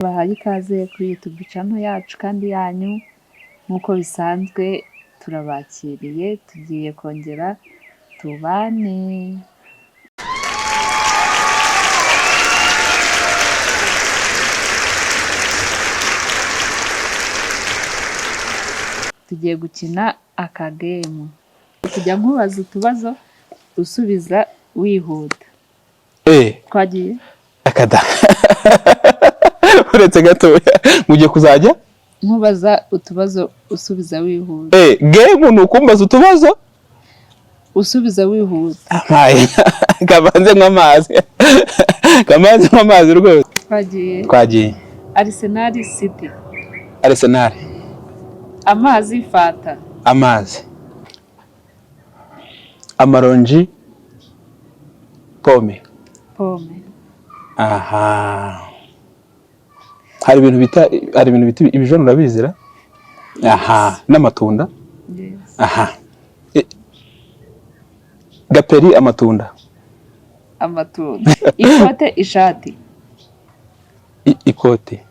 Bahaye ikaze kuri YouTube channel yacu kandi yanyu. Nk'uko bisanzwe turabakiriye, tugiye kongera tubane. Tugiye gukina aka game, kujya nkubaza utubazo usubiza wihuta. Twagiye. Akada, uretse gatoya, mugiye kuzajya nkubaza utubazo usubiza wihuta. Game ni ukumbaza utubazo usubiza wihuta. Amaye, kabanze nk'amazi, kabanze nk'amazi rwose. Twagiye. Twagiye. Arsenal, City? Arsenal. Amazi, fanta? Amazi, amaronji, pome. Pome. Aha hari ibintu bita ibijoni, urabizira? Aha n'amatunda. Yes. Aha, gaperi, amatunda. Amatunda. Ikote, ishati? Ikote.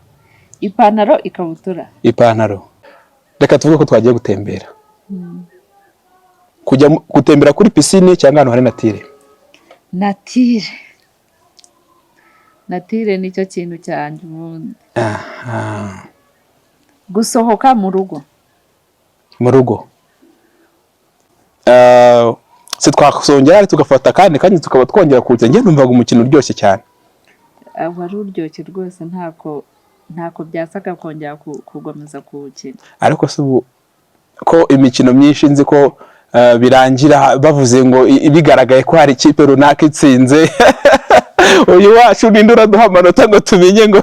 Ipantaro, ikabutura? Ipantaro. Reka tuvuge ko twagiye gutembera, kujya gutembera kuri pisine cyangwa ahantu hari nature? Nature, nature nicyo kintu cyanjye ubundi. Aha. Gusohoka mu rugo? Mu rugo. Si twasongera tugafata akandi kandi tukaba twongera kuwukina? Njye numvaga umukino uryoshye cyane. Wari uryoshye rwose, ntako byasaga kongera kugomeza kuwukina. Ariko si ubu ko imikino myinshi nzi ko birangira bavuze ngo bigaragaye ko hari ikipe runaka itsinze, uyu wacu ninde uraduha amanota ngo tumenye ngo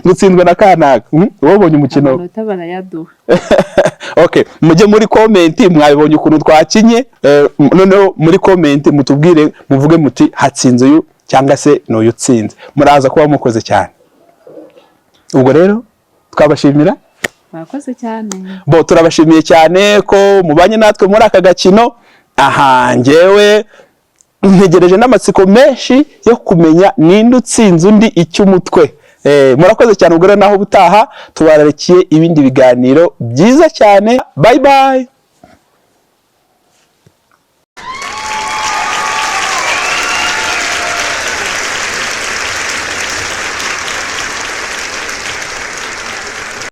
gutsindwa na kanaka? Wowe ubonye umukino? Amanota barayaduha. Okay, mujye muri comment, mwabibonye ukuntu twakinye, noneho muri comment mutubwire, muvuge muti hatsinze uyu cyangwa se ni uyu utsinze. Muraza kuba mukoze cyane. Ubwo rero twabashimira. Murakoze cyane. Bo turabashimiye cyane ko mubanye natwe muri aka gakino. Aha njyewe ntegereje n'amatsiko menshi yo kumenya ninde utsinze undi icy'umutwe. Murakoze cyane. Ubwo rero naho ubutaha, tubararikiye ibindi biganiro byiza cyane. Bye bye.